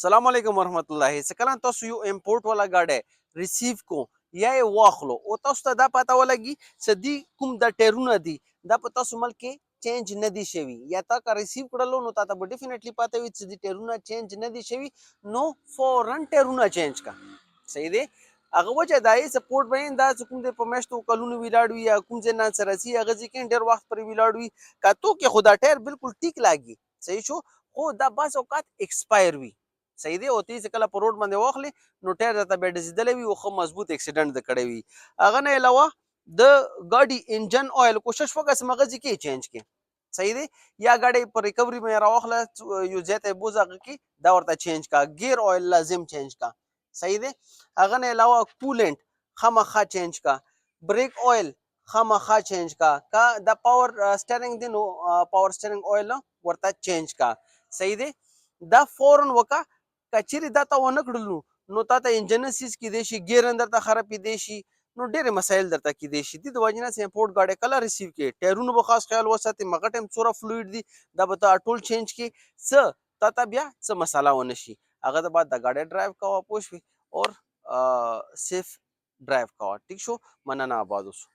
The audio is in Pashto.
سلام علیکم ورحمت الله. څه کله تاسو یو امپورټ والا ګاډی ریسیو کو یا یې واخلو او تاسو ته دا پته ولګي چې دی کوم د ټیرونه دي، دا په تاسو ملک کې چینج نه دی شوي، یا تا که ریسیو کړلو نو تا ته به ډیفینیټلی پته وي چې دي ټیرونه چینج نه دی شوي، نو فورا ټیرونه چینج کا. صحیح دی. هغه وجه دا یې سپورټ به دا چې کوم دی په میاشتو کلونو ولاړ وي یا کوم ځای نه سره رسي، هغه ځای کې ډېر وخت پرې ولاړ وي. کتو کې خو دا ټایر بالکل ټیک لاګي، صحیح شو، خو دا بعض اوقات ایکسپایر وي. صحیح دی. او ته چې کله په روډ باندې واخلې نو ټایر درته بیا ډزېدلی وي او ښه مضبوط اکسیډنټ د کړی وي. هغه نه علاوه د ګاډي انجن آئل کوشش وکړه چې مغزي کې چینج کې. صحیح دی. یا ګاډی په ریکوري باندې راواخله، یو ځای ته یې بوځه، هغه کې دا ورته چینج کا. ګیر آئل لازم چینج کا. صحیح دی. هغه نه علاوه کولنټ خامخا چینج کا، بریک آئل خامخا چینج کا. که دا پاور سټیرینګ دی نو پاور سټیرینګ آئل ورته چینج کا. صحیح دی. دا فورا وکا. که چیرې دا تا ونه کړلو نو تا ته انجن سیز کیدای شي، ګیر درته خرابېدای شي، نو ډېرې مسایل درته کیدای شي. دې د وجې نه چې امپورټ ګاډی کله ریسیو کړې، ټایرونو به خاص خیال وساتې، مغه ټایم څومره فلویډ دي دا به ته ټول چینج کړې، څه تا ته بیا څه مسله ونه شي. هغه د بعد د ګاډی ډرایو کوه، پوه شوې، اور سیف ډرایو کوه. ټیک شو. مننه، آباد اوسو.